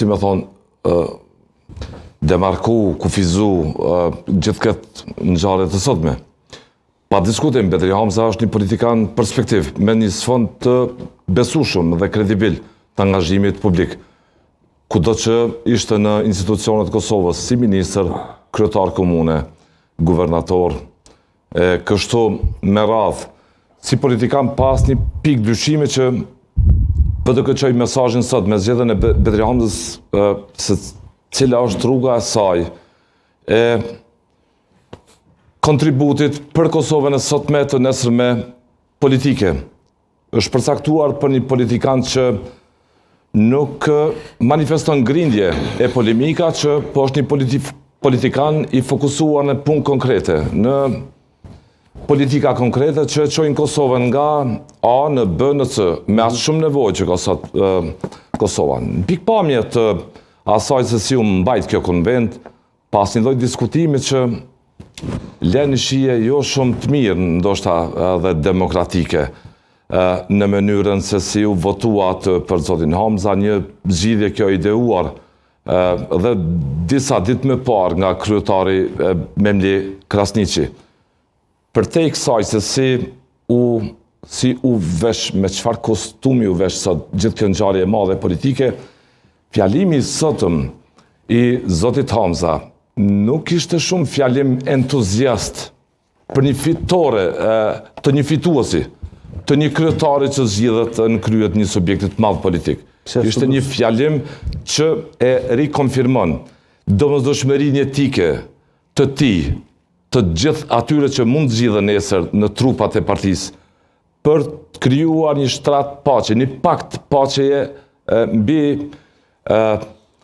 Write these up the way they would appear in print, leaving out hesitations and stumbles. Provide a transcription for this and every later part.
si me thonë, demarku, kufizu gjithë këtë ngjarje të sotme. Pa diskutim, Bedri Hamza është një politikan perspektiv, me një sfond të besueshëm dhe kredibil të angazhimit publik. Kudo që ishte në institucionet e Kosovës, si ministër, kryetar komune, guvernator, e kështu me radhë, si politikan pa asnjë pikë dyshimi që PDK çoi mesazhin sot me zgjedhjen e Bedri Hamzës se cila është rruga e saj e kontributit për Kosovën e sotme të nesërme politike. Është përcaktuar për një politikan që nuk manifeston grindje e polemika që po është një politi politikan i fokusuar në punë konkrete, në politika konkrete që e çojnë Kosovën nga A në B në C, me atë shumë nevojë që ka sot Kosova. Në pikëpamje të asaj se si u mbajt kjo konventë, pa asnjë lloj diskutimi që lë një shije jo shumë të mirë, ndoshta edhe demokratike, në mënyrën se si u votua atë për zotin Hamza, një zgjidhje kjo ideuar dhe disa ditë më parë nga kryetari Memli Krasniqi. Përtej kësaj se si u si u vesh me çfarë kostumi u vesh sot gjithë kjo ngjarje e madhe politike, fjalimi i sotëm i zotit Hamza nuk ishte shumë fjalim entuziast për një fitore të një fituesi, të një kryetari që zgjidhet në krye të një subjekti të madh politik. Ishte një fjalim që e rikonfirmon domosdoshmërinë jetike të tij, të gjithë atyre që mund të zgjidhen nesër në trupat e partisë, për të krijuar një shtrat paqe, një pakt paqeje mbi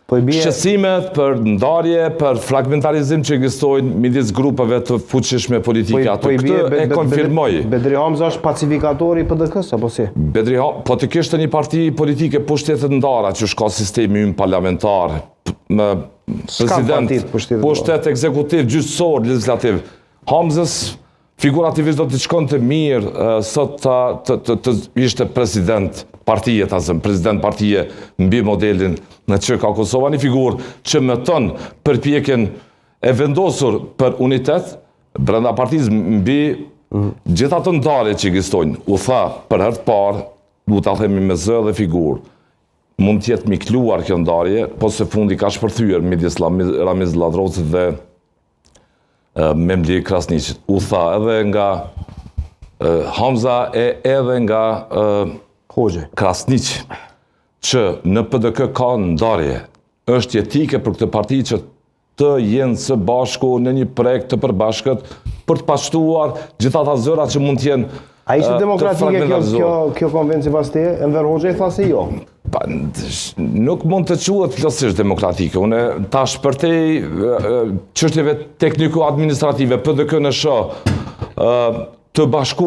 po bie... shqetësimet për ndarje, për fragmentarizim që ekzistojnë midis grupeve të fuqishme politike. Po, po i bie, këtë e konfirmoi. Bedri Hamza është pacifikatori i PDK-së apo si? Bedri Hamza, po të kishte një parti politike pushtete të ndara që s'ka sistemi ynë parlamentar, me president, pushtet ekzekutiv, gjyqësor, legjislativ. Hamzës figurativisht do t'i shkonte mirë sot ta, të, të, të ishte president partie, ta zëmë, president partie mbi modelin në që ka Kosova, një figurë që mëton përpjekjen e vendosur për unitet brenda partisë mbi mm. gjithë ato ndarje që ekzistojnë. U tha për herë të parë, duhet ta themi me zë dhe figurë, mund të jetë mikluar kjo ndarje, po së fundi ka shpërthyer midis Ramiz Lladrovcit dhe Memli Krasniqit. U tha edhe nga Hamza e edhe nga Hoxhaj. Krasniqi që në PDK ka ndarje. Është jetike për këtë parti që të jenë së bashku në një projekt të përbashkët për të paqtuar gjithë ata zëra që mund të jenë A ishte demokratike kjo, kjo, kjo konventë sipas teje? Enver Hoxhaj tha se jo. Pa, nuk mund të quhet plotësisht demokratike. Unë tash përtej çështjeve tekniko-administrative, PDK-në e shoh të bashku